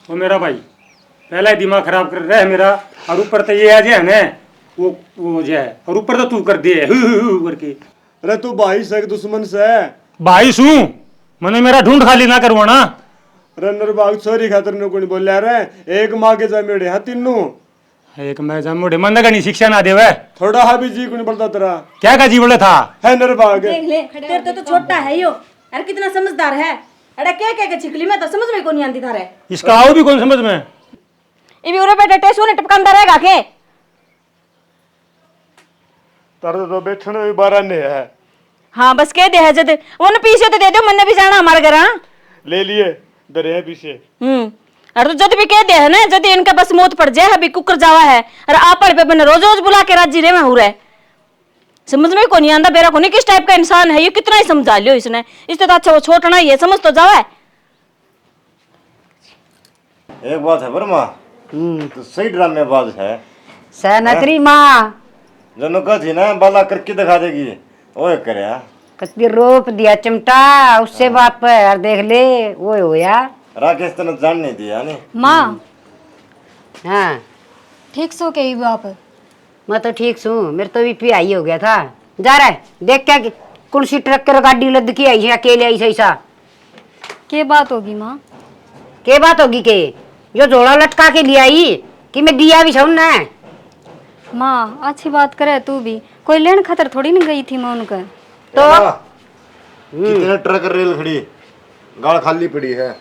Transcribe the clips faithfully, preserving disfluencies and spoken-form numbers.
ओ मेरा भाई, पहला ही दिमाग खराब कर रहा है मेरा, और ऊपर तो ये आ जाए ना, वो वो हो जाए, और ऊपर तो तू कर दे हु, हु, हु करके। अरे तू भाई से कि दुश्मन से? भाई सू, मने मेरा ढूंढ खाली ना करवाना। अरे निर्भाग, छोरी खातर न्यू कोनी बोल्या रे, एक माँ के जमेड़े हैं तीनों। एक मैं जमेड़े, मन्ने घणी शिक्षा ना देवे। थोड़ा हा भी जी कोनी बोलता तेरा। क्या का जी बोले था? है निर्भाग। देख ले, तेरे तो, तो छोटा है यो, अरे कितना समझदार है। अरे के के के छिकली में तो समझ में कोनी आंदी थारे। इसका आओ भी कौन समझ में? इबी उरे बैठे टेसू ने टपकांदा रहेगा के? तारे तो बैठने भी बारह ने है। हाँ, बस कह दे है जद, उन पीछे तो दे दो, मन्ने भी जाना हमारे घर, हाँ? ले लिए, डरे हैं पीछे। हम्म। और तो जद भी कह दे है ना, जद इनका बस मौत पड़ जाए, अभी कुकर जावा है। और आप पे बने रोज रोज बुला के राजी रहे हो रहे। समझ में कोनी आंदा, बेरा कोनी किस टाइप का इंसान है ये, कितना ही समझा लियो इसने। इससे तो अच्छा वो छोटना ही है, समझ तो जावा है। एक बात है पर माँ, हम्म। तू सही ड्रामेबाज है। सह हैं? नतरी माँ। जनो कह थी ना, बाला करके दिखा देगी, ओए करया। कति रोप दिया चिमटा, उससे हाँ। बाप पे, यार देख ले, वो होया। राकेश तने जान नहीं दिया, नहीं? माँ। हाँ। ठीक सो के ही बाप। मैं तो ठीक सूं, मेरे तो बीपी हाई हो गया था। जा रहा है, देख क्या कि-, कौन सी ट्रक कर गाड़ी लद के आई है, अकेले आई सही सा। के बात होगी माँ? के बात होगी के? यो झोला लटका के ले आई कि मैं दिया भी सौन ना। माँ, अच्छी बात करे तू भी, कोई लेन खातर थोड़ी न गई थी मैं उनके। तो? हाँ। हम्म। कितने ट्रक रेल खड़ी, गाल खाली पड़ी है।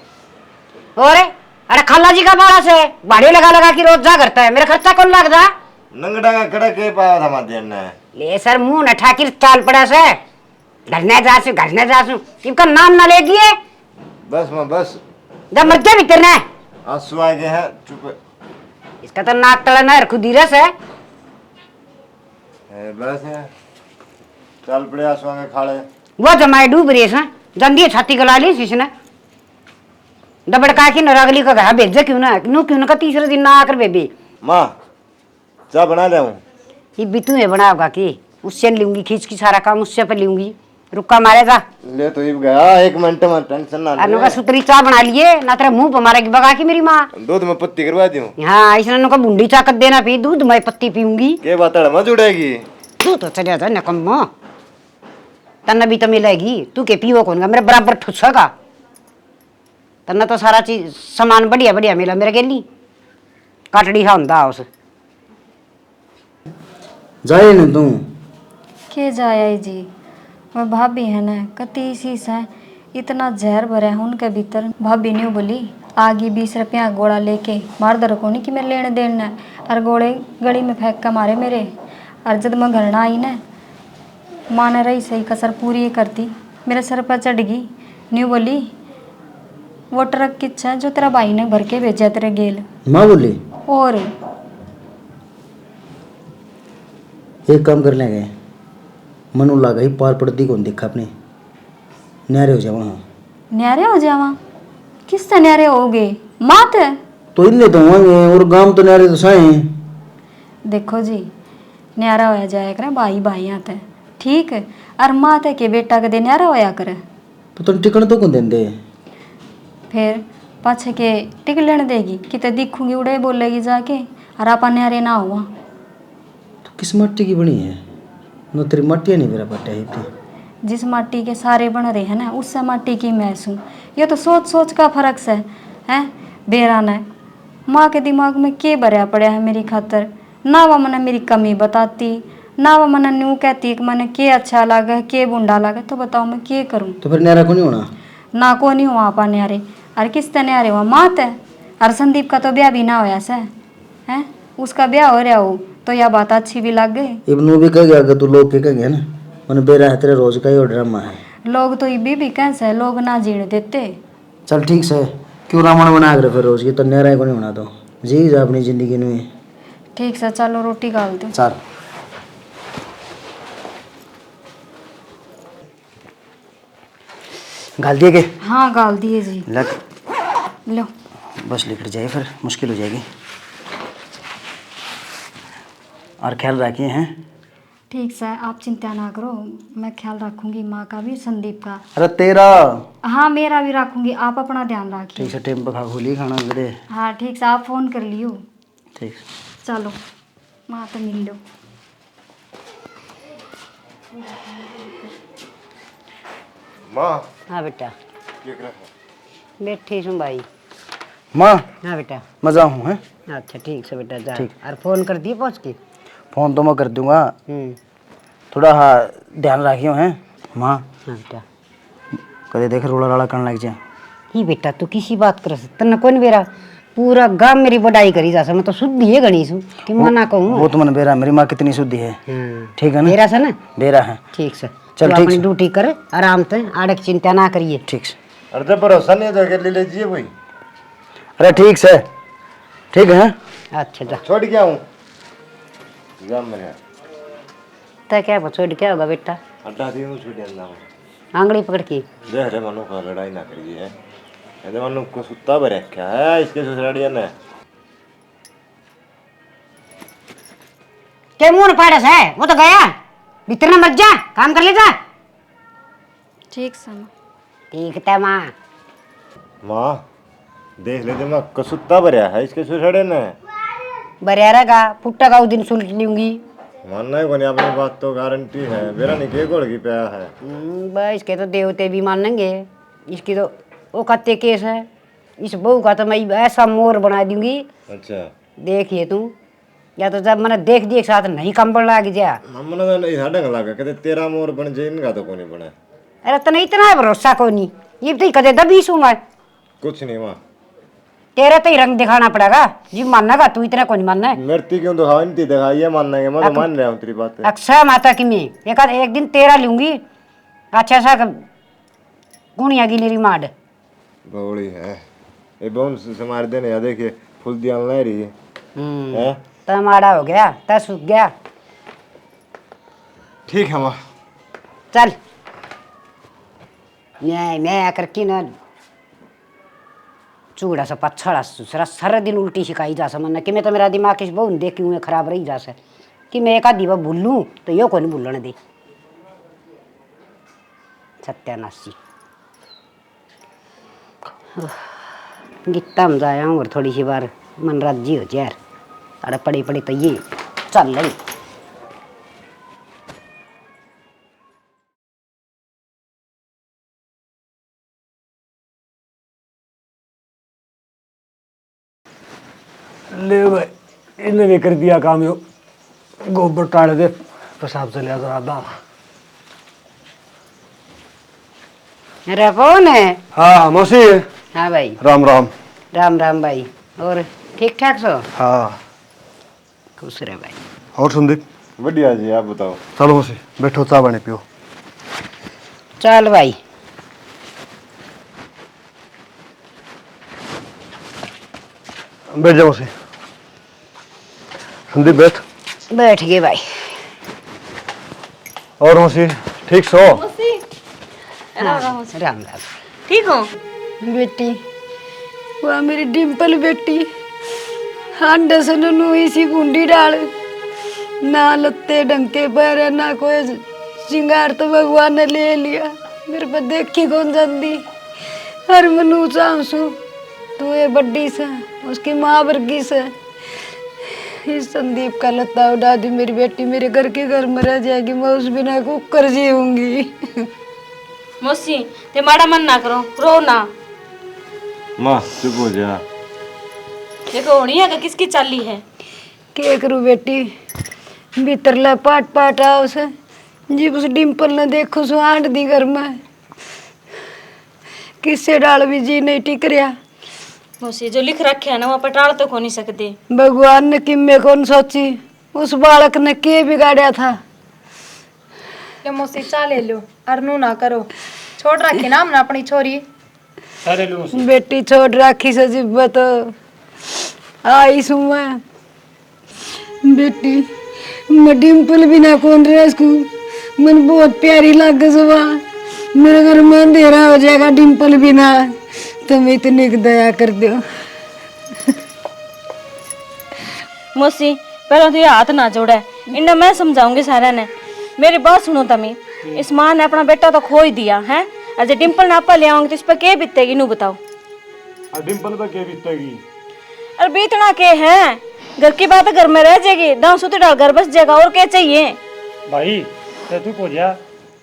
और अरे खाला जी का बाड़ा से भाड़े लगा लगा के रोज जा करता है, मेरा खर्चा कौन लगदा? नंगड़ा का कड़ा के पाया था माते ने। ले सर, मुंह न ठाकिर चाल पड़ा से। घर ने जा सु, घर ने जा सु। इनका नाम ना ले दिए। बस माँ, बस। जब मर जा भीतर ने। आंसू आ गए हैं, चुप। इसका तो नाक तला नहर खुदी रस है। ए, बस है। चल पड़े आंसुआ के खाले। वो जमाए डूब रहे हैं, जंदी छाती गला ली इसने। दबड़का के नरागली का घर भेजे क्यों ना, नू क्यों ना का तीसरे दिन ना आकर बेबी। माँ, चाय बना ले हूँ। ये भी तू है बनाओगा कि उससे लूंगी, खींच की सारा काम उससे पे लूंगी। रुक्का मारेगा। ले तो इब गया, एक मिनट में टेंशन ना ले। अनु का सुतरी चाय बना लिए, ना तेरे मुंह पे मारेगी बगा की मेरी माँ। दूध में पत्ती करवा दूं। हाँ, इसने नु का बूंदी चाय कर देना पी, दूध में पत्ती पीऊंगी। के बात है, मैं जुड़ेगी। तू तो चले जा नकम्मा। तन्ने भी तो मिलेगी, तू के पीवो कौन का, मेरे बराबर ठुसा का। तन्ने तो सारा चीज, सामान बढ़िया बढ़िया मिला मेरे गेली। काटड़ी सा हुंदा उस। जाए न तू। के जाए जी, वह भाभी है ना, कती सी सै, इतना जहर भरा है उनके भीतर। भाभी न्यू बोली, आगी बीस रुपया गोला लेके मार दर कोनी कि मैं लेने देने, और गोले गली में फेंक के मारे मेरे। और जब मैं घर ना आई ना, माँ ने रही सही कसर पूरी कर दी, मेरे सर पर चढ़ गई। न्यू बोली, वो ट्रक किच्छा है जो तेरा भाई ने भर के भेजा तेरे गेल। माँ बोली? और एक काम कर लेंगे, मनु लागा ही पार पड़ती कौन देखा अपने, न्यारे हो जावा। हाँ। न्यारे हो जावा? किससे न्यारे होगे? माँ ते? तो इनने तो होंगे, और गांव तो न्यारे तो साए हैं। देखो जी, न्यारा होया जाया करे भाई भाइयां ते, ठीक? अर माँ ते के बेटा कदे न्यारा होया करे? तो तन टिकण तो कौन देंदे? फिर पाछे के टिक लेण देगी, किते दिखूंगी उड़े बोलेगी जाके, अर आपा न्यारे ना हुआ। तो किस माटी की बनी है? ना तेरी माटिया नहीं मेरा पाटा है इतनी। जिस माटी के सारे बन रहे हैं ना, उससे माटी की मैं सूं। ये तो सोच सोच का फर्क से, हैं? बेरा ने माँ के दिमाग में के भरया पड़ा है मेरी खातर? ना वह मन्ने मेरी कमी बताती, ना वह मन्ने न्यू कहती कि मन्ने के अच्छा लागे, के बुंडा लागे, तो बताओ मैं के करूं? तो फिर न्यारा को नहीं होना? ना को नहीं हुआ आपा न्यारे। अरे किस ते न्यारे हुआ? माँ ते। अरे संदीप का तो ब्याह भी ना होया से, हैं? उसका ब्याह हो रहा हो तो यह बात अच्छी भी लग गई। इब नू भी कह गया कि तू लोग के कह गया ना, मन्ने बेरा है तेरे रोज का ही ड्रामा है। लोग तो इबी भी कह से, लोग ना जीण देते। चल ठीक से, क्यों रावण बना कर फिर रोज की तो न्यारा को नहीं होना तो जी जा अपनी जिंदगी में। ठीक से, चलो रोटी घाल दो। चल। घाल दिए के? हाँ, घाल दिए जी। लग। लो। बस लिकड़ जाए फिर, मुश्किल हो जाएगी। और ख्याल रखिए हैं। ठीक सै, आप चिंता ना करो, मैं ख्याल रखूंगी माँ का भी, संदीप का। अरे तेरा? हाँ, मेरा भी रखूंगी, आप अपना ध्यान रखिए। ठीक सै, टाइम पे खा खो ली खाना मेरे। हाँ ठीक सै, आप फोन कर लियो। ठीक। चलो, माँ तो मिल लो। माँ। हाँ बेटा। क्या कर रहा है? बैठी सूं भाई। माँ। हाँ बेटा। मैं जाऊँ, हैं? अच्छा ठीक सै बेटा, जा। ठीक। और फोन कर दिए पहुँच के? फोन तो मैं कर दूंगा। हम्म। थोड़ा, हाँ, ध्यान रखियो, हैं माँ? हाँ बेटा। कदे देख रोला राला करने लग जाए। ही बेटा, तू किसी बात कर सै? तन्ने कौन बेरा? पूरा गांव मेरी बड़ाई करी जा सै, मैं तो शुद्ध ही है घणी सूं कि वो, मना कहूँ। वो तो मन बेरा, मेरी माँ कितनी शुद्ध है। हम्म। ठीक है ना? बेरा सै ना? बेरा है। ठीक सै। चल, तू ठीक अपनी सै। ड्यूटी कर, आराम तै, आड़े की चिंता ना करिए। ठीक सै। अरे तो भरोसा नहीं तो के ले लीजिए कोई। अरे ठीक सै, ठीक है। अच्छा जा। छोड़ के आऊँ। जा मेरे। तै क्या छोड़ के होगा बेटा? अड्डा थी वो छोड़ जाना। आंगली पकड़ के। देख रे मनु का लड़ाई ना करिए। ये तो मनु को सुत्ता भर रखा है इसके ससुरालिया ने। के मुंह पाड़े सै? वो तो गया। भीतर ना मर जा, काम कर ले जा। ठीक सै माँ। ठीक तै माँ। माँ, देख ले दिमाग का सुत्ता भरया है इसके सुसड़े ने। भरया रहेगा, फुटेगा उस दिन सुलट लूंगी। मानना ही कोनी अपनी बात तो गारंटी है, बेरा नहीं के घोल की पाया है। हम्म, बस इसके तो देवते भी मानेंगे, इसकी तो औकात तेज है, इस बहू का तो मैं ऐसा मोर बना दूंगी। अच्छा। देखिए तू, या तो जब मैंने देख दिए एक साथ नहीं कंबल लाग जा। हमने तो नहीं साढ़े का लागा, कहते तेरा मोर बन जाए, इनका तो कोनी बना। अरे तने इतना भरोसा कोनी, ये तो कदे दबी सूं मैं। कुछ नहीं माँ। तेरे तो ही रंग दिखाना पड़ेगा, जी मानेगा तू, इतना कोनी मानना है। मेरे ती क्यों दिखाओ, इनती दिखा, ये मानेंगे, मैं तो अक-, मान रहा हूँ तेरी बात। अक्सर माता की मैं एक, एक दिन तेरा लूंगी, अच्छा सा क-, गुणिया गिली री माड। बौली है। ये बहुत स-, समार देने, या देखिए, फुल दिया ना रही। हम्म, हैं? तै माड़ा हो गया, तै सूख गया। ठीक है माँ। चल। मैं, मैं आकर की ना चूड़ा से पछड़ा सरा, सारा दिन उल्टी सिखाई जा सै मन्ने, कि मैं तो मेरा दिमाग किस बहू ने देखी हुए खराब रही जा सै, कि मैं एक आधी बार भूलूं तो यो कोनी भूलने दे। सत्यानाशी। गीता में जाया हूँ और थोड़ी सी बार मन राजी हो जाए यार। अरे पड़ी पड़ी तो ये चल रही। ले भाई, इन्हें भी कर दिया काम यो। गोबर टाल दे, पेशाब चलिया तो आधा। अरे कौन है? हाँ, मौसी। हाँ भाई। राम राम। राम राम भाई। और ठीक ठाक सो? हाँ। खुश रह भाई। और संदीप? बढ़िया जी, आप बताओ। चलो मौसी, बैठो, चाय पानी पियो। चल भाई। बैठ जाओ मौसी। संदीप, बैठ। बैठ गए भाई। और मौसी, ठीक सो? मौसी। हाँ, राम राम मौसी। राम राम। ठीक हो? बेटी, वाह मेरी डिम्पल बेटी, हांडे से नू इसी गुंडी डाल, ना लत्ते ढंग के पहरे, ना कोई सिंगार तो भगवान ने ले लिया, मेरे पे देखी कौन जाती। हर मनु चाहूं सू, तू ये बड्डी से, उसकी माँ वर्गी से। इस संदीप का लत्ता उड़ा दी मेरी बेटी, मेरे घर के घर में रह जाएगी, मैं उस बिना कुकर जीऊंगी। मौसी, ते माड़ा मन ना करो, रो ना। माँ, चुप हो जा। देखो, होनी है कि किसकी चाली है? के करूँ बेटी, भीतरला पाट पाट आओ से। जिब उस डिम्पल ने देखो सो आंट दी घर में, किसे डाल भी जी नहीं टिक रहा। मौसी, जो लिख रखे है ना, वो पटाल तो को नहीं सकते। भगवान ने किम्मे कौन सोची, उस बालक ने के बिगाड़ा था? ले मौसी, चाय ले लो, अर नू ना करो। छोड़ रखी ना हमने अपनी छोरी। चाय ले लो मौसी। बेटी छोड़ रखी से जिब्बत आई सू मैं। बेटी, मैं डिम्पल बिना कौन रह सकूं? मन बहुत प्यारी लागे सवा। मेरे घर में अंधेरा हो जाएगा डिम्पल बिना। तुम इतनी दया कर दो। मौसी, पहले तो ये हाथ ना जोड़े, इन्हें मैं समझाऊंगी सारे ने। मेरी बात सुनो तमी, इस माँ ने अपना बेटा तो खो ही दिया है, और जो डिम्पल ने आपा ले आओगे तो इस पर के बीतेगी, नू बताओ। और डिम्पल पे के बीतेगी? अरे बीतना के है, घर की बात घर में रह जाएगी, दांव सूती डाल घर बस जाएगा, और क्या चाहिए? भाई, ते चुप हो जा,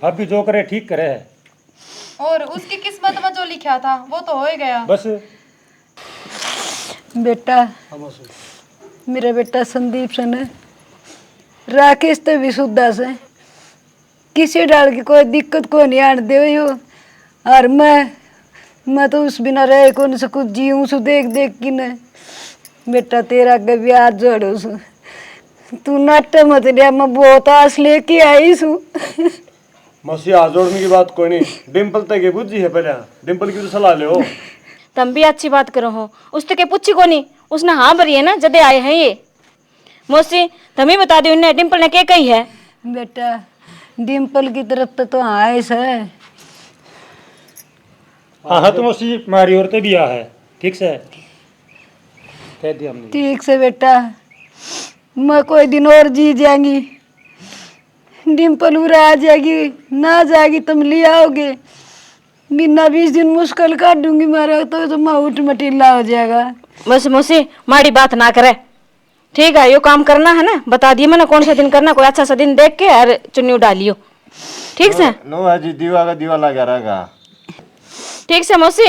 भाभी जो करे ठीक करे। और उसकी किस्मत में जो लिखा था वो तो हो ही गया। बस। बेटा, हाँ, मौसी। मेरा बेटा संदीप से न राकेश तो भी सुधा से, किसी डाल की कोई दिक्कत को नहीं आन दे यो। और मैं, मैं तो उस बिना रह कौन सकूँ, जीऊँ सु देख देख की न। बेटा, तेरा आगे भी हाथ जोड़ू सु, तू नाटे मत लिया, मैं बहुत आस लेके आई सु। मौसी, हाथ जोड़ने की बात कोनी, डिम्पल तक के बुझी है पहले, डिम्पल की तो सलाह ले हो। तम भी अच्छी बात करो हो, उसते के पूछी कोनी, उसने हाँ भरी है ना, जदे आए हैं ये। मौसी, तम ही बता दो इन्हें, डिम्पल ने के कही है? बेटा, डिम्पल की तरफ तो, तो हाँ है सर। हाँ, हाँ, तो मौसी, मारी ओर ते भी आ है, ठीक से? कह दिया हमने। ठीक से बेटा, मैं कोई दिन और जी जाएंगी, डिम्पल उरा आ जाएगी, ना जाएगी तुम ले आओगे। महीना बीस दिन मुश्किल काटूंगी, मारा तो, तो मैं उठ मटीला हो जाएगा। बस मौसी, माड़ी बात ना करे। ठीक है, यो काम करना है ना, बता दिए मैंने कौन सा दिन करना, कोई अच्छा सा दिन देख के और चुन्नी उड़ा लियो। ठीक से? लो, लो है जी, दीवा का दीवा लगा रहेगा। ठीक से मौसी,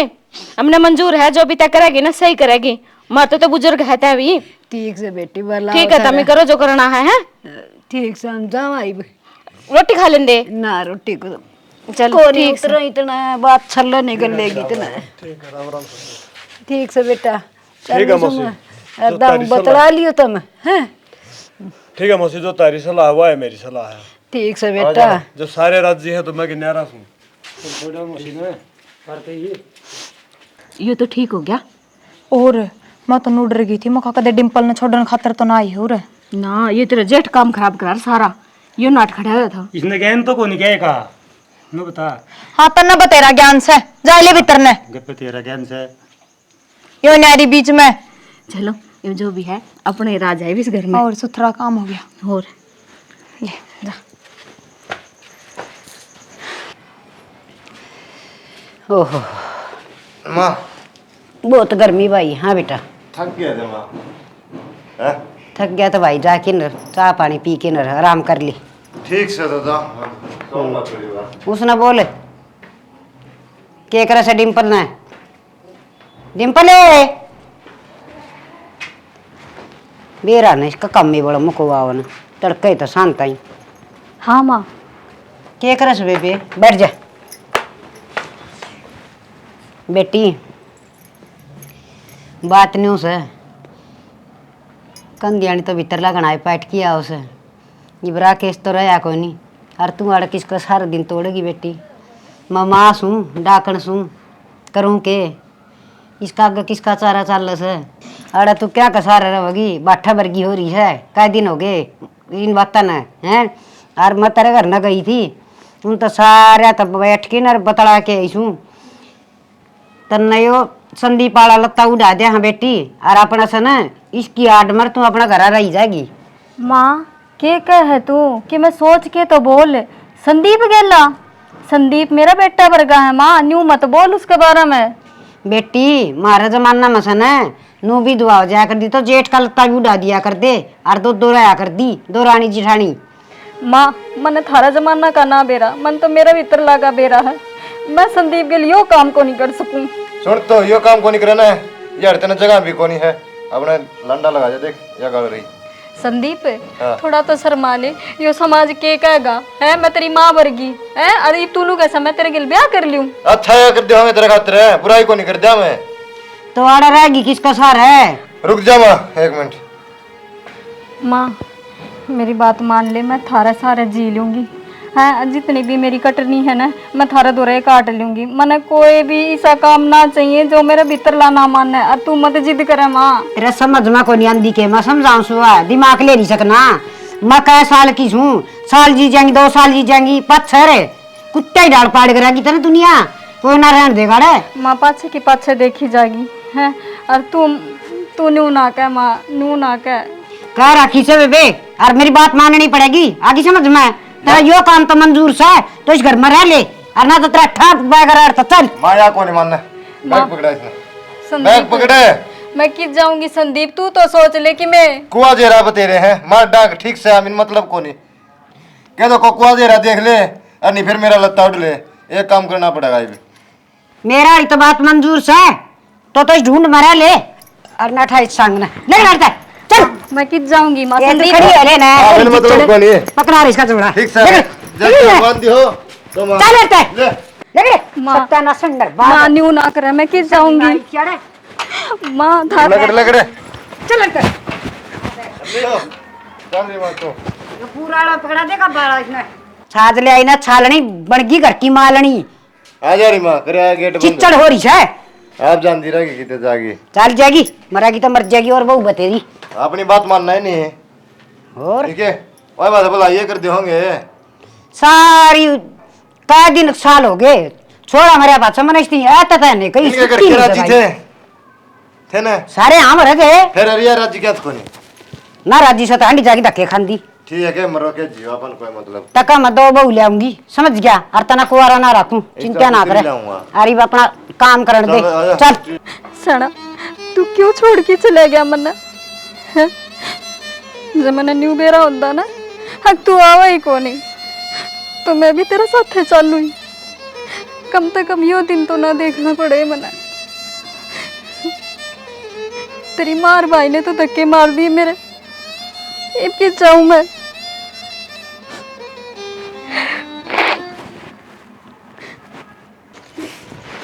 हमने मंजूर है, जो भी तय करेगी ना सही करेगी। मार तो, तो बुजुर्ग है तै भी। ठीक से बेटी, भला ठीक है, तमी करो जो करना है, हैं? ठीक से, हम जावा इब। रोटी खा लेंदे? ना, रोटी को चल, कोनी ठीक से। उतरा इतना बात छल्ला निकल लेगी इतना। ठीक है, राम राम। ठीक से बेटा, ठीक है मौसी, जो दाम तारी सलाह। बतला लियो तुम, हैं? ठीक है मौसी, जो तारी सलाह हुआ है, मेरी सलाह है। ठीक से आ बेटा। जाना। जब सारे राजी हैं तो मैं किनारा हूँ। छोड़ो मौसी ने, करते ही। ये तो ठीक हो गया। और मैं तो नू डर गई थी, मैं कहा कदे डिम्पल ने छोड़न खातर तो ना आई हो रे। ना, ये तेरा जेठ काम खराब करा सारा, यो नाट खड़ा हुआ था। इसने कह तो कोनी कहे का, नु बता। हाँ, तन्ने बतेरा ज्ञान से, जा ले भीतर ने। गप्पे तेरा ज्ञान से। यो न्यारी बीच में। चलो, ये जो भी है, अपने राज है भी इस घर में। और सुथरा काम हो गया। और ले, जा। ओहो। माँ। बहुत गर्मी भाई। हाँ बेटा। थक गया था माँ। हैं? थक गया तो भाई, जा के न चाह पानी पी के न आराम कर ली। ठीक से दादा, सोऊंगा थोड़ी बार। उसने बोल, के करे से डिम्पल ने? डिम्पल ए! बेरा ने इसका काम ही बड़ा मुकवावन, तड़के ही तो शांत आई। हाँ माँ। के करे से बेबे? बैठ जा। बेटी, बात न्यू से, कंधियानी तो भीतर लगना है, पैट किया उसे। इब राकेश तो रहा कोनी, अर तू आड़े किसका सारा दिन तोड़ेगी बेटी? मैं माँ सूं, डाकण सूं, करूँ के? इसका आगे किसका चारा चाल से? आड़े तू क्या का सहारा रहेगी? बाठा बरगी हो रही है, कै दिन हो गए इन बातों ने, हैं? अर मैं तेरे घर न गई थी, उन तो सारे तब बैठ के न बतला के आई सूं। तन्ने यो संदीप आला लत्ता उड़ा दे, हाँ बेटी, और अपना से न इसकी आड मर तू अपना घर रही जाएगी। माँ, के कह है तू कि मैं सोच के तो बोल। संदीप गेला, संदीप मेरा बेटा वर्गा है माँ, न्यू मत बोल उसके बारे में। बेटी, मारे जमाना में से न नू विधवा हो जाया कर दी तो जेठ का लत्ता भी उड़ा दिया कर दे, और दो दो रहा कर दी, दो रानी जिठानी। माँ, मने थारा जमाना का ना बेरा, मन तो मेरा भीतर लागा बेरा है। मैं संदीप के लिए यो काम को नहीं कर सकूं। सुन तो, यो काम को नहीं करना है, यार तेने जगह भी कोनी है। अपने लंडा लगा जा, देख, या गल रही। संदीप, हाँ। थोड़ा तो शर्मा ले, यो समाज के कहेगा, है? मैं तेरी माँ वर्गी, है? अरे तू लू कैसा मैं तेरे गिल ब्याह कर लूं? अच्छा या कर दिया मैं तेरे खातिर, है? बुराई को नहीं कर दिया मैं। तो आड़ा रहेगी किसका सार है? रुक जा माँ, एक मिनट। माँ, मेरी बात मान ले, मैं थारे सारे जी लूंगी। हैं, जितनी भी मेरी कटनी है ना, मैं थारे दोरे काट लूंगी। मने कोई भी ऐसा काम ना चाहिए जो मेरे भीतरला ना माने। और तू मत जिद करे माँ। तेरे समझ में कोनी आंदी के मैं समझाऊं सुआ, दिमाग ले नहीं सकना। मैं कै साल की सूं, साल जी जाएंगी, दो साल जी जाएंगी, पत्थर कुत्ते ही डाल पाड़ करेगी तेरे दुनिया, कोई ना रहन देगा रे। माँ पाछे की पाछे देखी जाएगी, हैं? और तू, तू न्यू ना कह माँ, न्यू ना कह। कह रखी से बेबे, और मेरी बात माननी पड़ेगी। आगी समझ में? तेरा यो काम तो मंजूर से, तो इस घर में रह ले, और ना तो तेरा ठाप बैग और तो चल। माया को नहीं मानना। बैग माँ। पकड़ा इसने। संदीप, बैग पकड़े। मैं कित जाऊंगी संदीप, तू तो सोच ले कि मैं कुआ जेरा बतेरे हैं, मार डांग ठीक से आमिन मतलब को नहीं। कह दो को कुआ जेरा देख ले, और नहीं फिर मेरा लत्ता उड़ ले। एक काम करना पड़ेगा ये भी। मेरा ही तो बात मंजूर से, तो तो इस ढूंढ मरा ले, और ना ठा इस संग ना। ले लड़ता है, चल। मैं कित जाऊंगी माँ ये तो संदीप। खड़ी है, ले ना, हाँ, चल, फिर मतलब चल। कौन है? पकड़ा रे इसका चूड़ा। ठीक से, ले, जब ले, तक ले। बांधी हो, तो मार। चल लड़ता है। ले। ले, ले। माँ, सत्यानाश अंदर, बाहर। माँ, न्यू ना करे, मैं कित जाऊंगी? क्या रे? माँ, धार लगड़, लगड़। चल लड़ता है। ले लो। चल रे माँ तो। ये पूरा आला पकड़ा देगा बाला इसने। छाज ले आई ना, छालनी बन गई घर की मालनी। आ जा रही माँ, करे आ गेट बंद। चिच्चड़ हो रही है। आप जानती रहेगी कितने जागी। चल जाएगी, मरेगी तो मर जाएगी और बहू बतेगी। अपनी बात मानना ही नहीं है। और? ठीक है, ओए बात भला ये कर दे होंगे। सारी का दिन साल हो गए, छोरा मरया पाछा मन इसती आता था नहीं कहीं ठीक है, छुट्टी करके नहीं राजी लगाई। थे। थे ना? सारे हम रह गए। फिर अरे यार, राजी क्या कोनी? ना राजी से तो हांडी जाके धक्के खांदी। ठीक है, मरो के जियो, अपन कोई मतलब। तका मैं दो बहू ले आऊंगी, समझ गया? और तना कुआरा ना रखूं, इस चिंता ना तरह करे। ले आऊंगा। अरे, अपना काम करन दे। चल, आ जा। चल। सना, तू क्यों छोड़ के चले गया मन्ने? हैं? जब मन्ने न्यू बेरा होंदा ना, हाँ, तू आवा ही कोनी, तो मैं भी तेरे साथे चालू ही। कम से कम यो दिन तो ना देखना पड़े मन्ने। तेरी मार भाई ने तो धक्के मार दिए मेरे, इब के जाऊं मैं?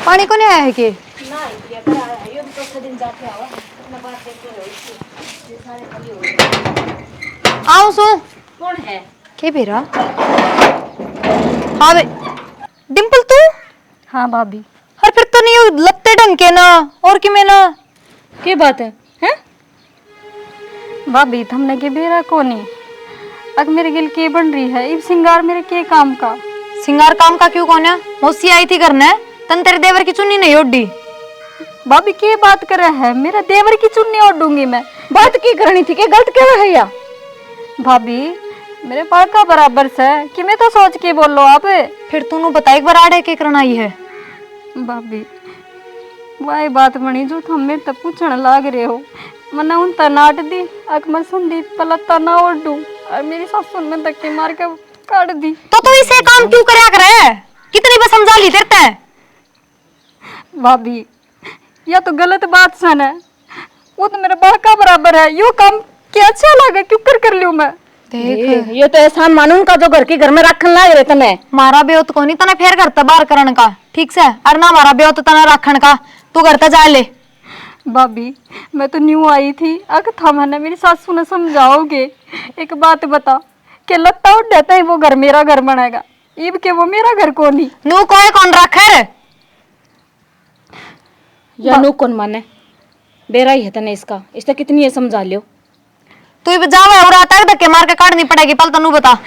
पानी कोनी आया है के? ना, ये पर आया है, यो भी चौथे दिन जाके आवा है, अपना बात करते रहो, इसकी, ये सारे खाली हो गए। आओ सो। कौन है? के बेरा? हाँ बे, डिम्पल तू? हाँ भाभी। अरे फिर तो नहीं, लत्ते ढंग के ना, और कि मैं ना। के बात है? हैं? भाभी, थमने के बेरा कोनी। अक मेरे गिल के बन रही है, इब सिंगार मेरे के काम का? सिंगार काम का क्यों कोन्या? मौसी आई थी घर ने, तन तेरे देवर की चुन्नी नहीं ओढ़ी। भाभी, के बात करे है? मेरे देवर की चुन्नी ओढ़ूंगी मैं। बात की करनी थी, के गलत कह रहे है या? भाभी, मेरे बालका बराबर से, कि मैं तो सोच के बोलो आप। फिर तूने बता, एक बार आड़े के करना ही है? भाभी, वाई बात बनी जो थम मेरे तै पूछण लाग रहे हो। मन्ने उन तै नाट दी, अक मैं संदीप पलत्ता ना ओढ़ू, और मेरी सासू ने धक्के मार के काट दी। तो तू इसे काम क्यों करया करे? कितनी बार समझा ली तेरे तै? भाभी, या तो गलत बात सन है। वो तो मेरे बालका बराबर है, यो काम के अच्छा लागे, क्यों कर कर लियो मैं? देख। ए, ये तो एहसान मानू उनका जो घर की घर में रखन लाग रहे तने। मारा ब्योत कोनी तने फेर घर तै बाहर करण का, ठीक से? और ना मारा ब्योत तने रखण का, तू घर तै जा ले। भाभी, मैं तो न्यू आई थी, अक था मैंने मेरी सासू ने समझाओगे। एक बात बता, के लत्ता उड्डे तई वो घर मेरा घर बनेगा, इब के वो मेरा घर कोनी। नू कोई कौन रखे रे? या बा- नू कौन माने? बेरा ही है तने इसका, इसने कितनी ये समझा लियो। तू इब जावे और आता है धक्के मार के काटनी पड़ेगी, पहले तन्नू बता।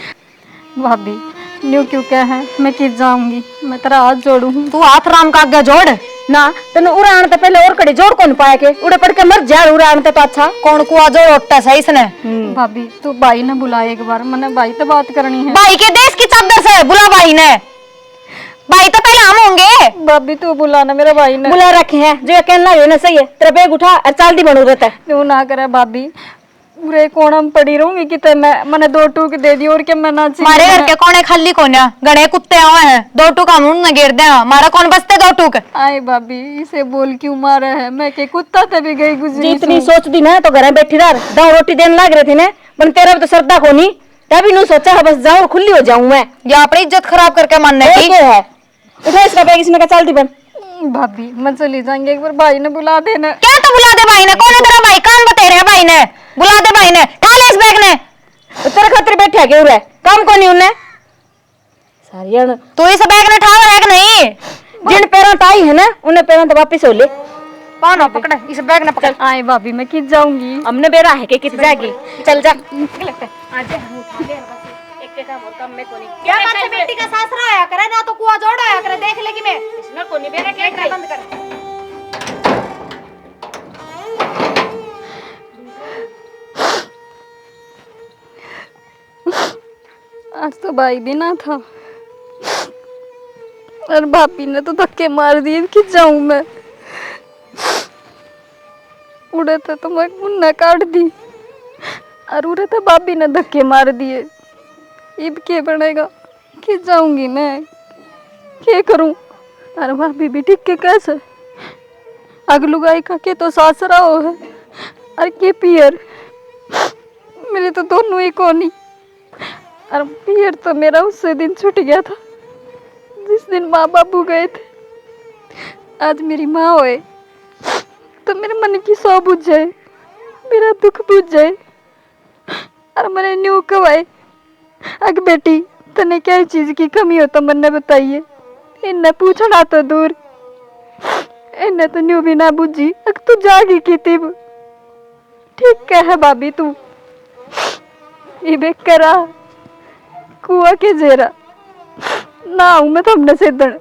भाभी, न्यू क्यों कह है? मैं कित जाऊंगी? मैं तेरा हाथ जोड़ू हूँ। तू हाथ राम का आगे जोड़। ना, तन्ने उरे आने ते पहले और कड़ी जोड़ कौन पाया के? उड़े पड़ के मर जा, उरे आने ते तो अच्छा। कौन कुआ जोड़ ओटा सही इसने? हम्म। भाभी, तू भाई ने बुला एक बार, मने भाई ते बात करनी है। भाई के देश की चादर से, बुला भाई ने। भाई तो पहले हम होंगे। भाभी, तू बुला ना मेरा भाई ने। बुला रखे हैं, जो ये कहना है ना सही है। तेरा बैग उठा और चाल दी बनू रहता है। क्यों ना करे भाभी, पूरे कोना में पड़ी रहूंगी किते मैं, मने दो टूक दे दी और के मैं ना चाहिए मारे घर मने। के कोने खाली कोन्या, घणे कुत्ते आवे हैं, दो टूक हम उनने घेर दे। मारा कौन बचते दो टूक? आए भाभी, इसे बोल क्यों मारे है? मैं के कुत्ता ते भी गई गुजरी जितनी सूं। सोच दी ना तो घर में बैठी रह, दाव रोटी देने लाग रहे थे ना, पर तेरा भी तो सरदा कोनी। तभी नू सोचा है बस जाऊं और खुली हो जाऊं मैं। या अपनी इज्जत खराब करके मानने और की। क्या है? उठा इसका बैग, इसने कहा चल दी बन। भाभी, मैं चली जाऊंगी, एक बार भाई ने बुला देना। क्या तो बुला दे भाई ने, कौन है तेरा भाई? काम बता रहे भाई ने, बुला दे भाई ने, कहाँ ले इस बैग ने? वो तेरे खातिर बैठे है क्यों रे? काम को नहीं उन्हें? सारियां। तू इस बैग ने ठाव है कि नहीं? जिन पैरों ताई है ना, उन्हें पैरों तो वापस हो ले। पाओ ना पकड़, इस बैग ने पकड़। आए भाभी, मैं कित जाऊंगी? हमने बेरा है के कित जाएगी? चल जा। आज हम उठा ले, बस एक के काम और काम में कोनी। क्या बात है, बेटी का सासरा आया करे ना तो कुआ जोड़ आया करे, देख लेगी मैं। इसमें कोनी बेरा, गेट बंद कर। आज तो भाई भी ना था और भाभी ने तो धक्के मार दिए कि जाऊं मैं। उड़े थे तो मैं मुन्ना काट दी और उड़े थे भाभी ने धक्के मार दिए। इब के बनेगा? के जाऊंगी मैं, के करूं? अरे भाभी भी ठीक के कैसे? अग लुगाई का के तो सासरा हो है, अरे के पियर, मेरे तो दोनों ही कोनी। अरे पियर तो मेरा उससे दिन छूट गया था जिस दिन माँ बाबू गए थे। आज मेरी माँ होए तो मेरे मन की सौ बुझ जाए, मेरा दुख बुझ जाए। अरे मैंने न्यू कहवाए, अग बेटी, तन्ने क्या चीज की कमी हो तो मन्ने बताइए। इन्ने पूछना तो दूर, इन्ने तो न्यू भी ना बुझी। अग तू जागी की तिब? ठीक कह है भाभी तू, इबे करा कुआ के जेरा ना हूं मैं थमने सेदन।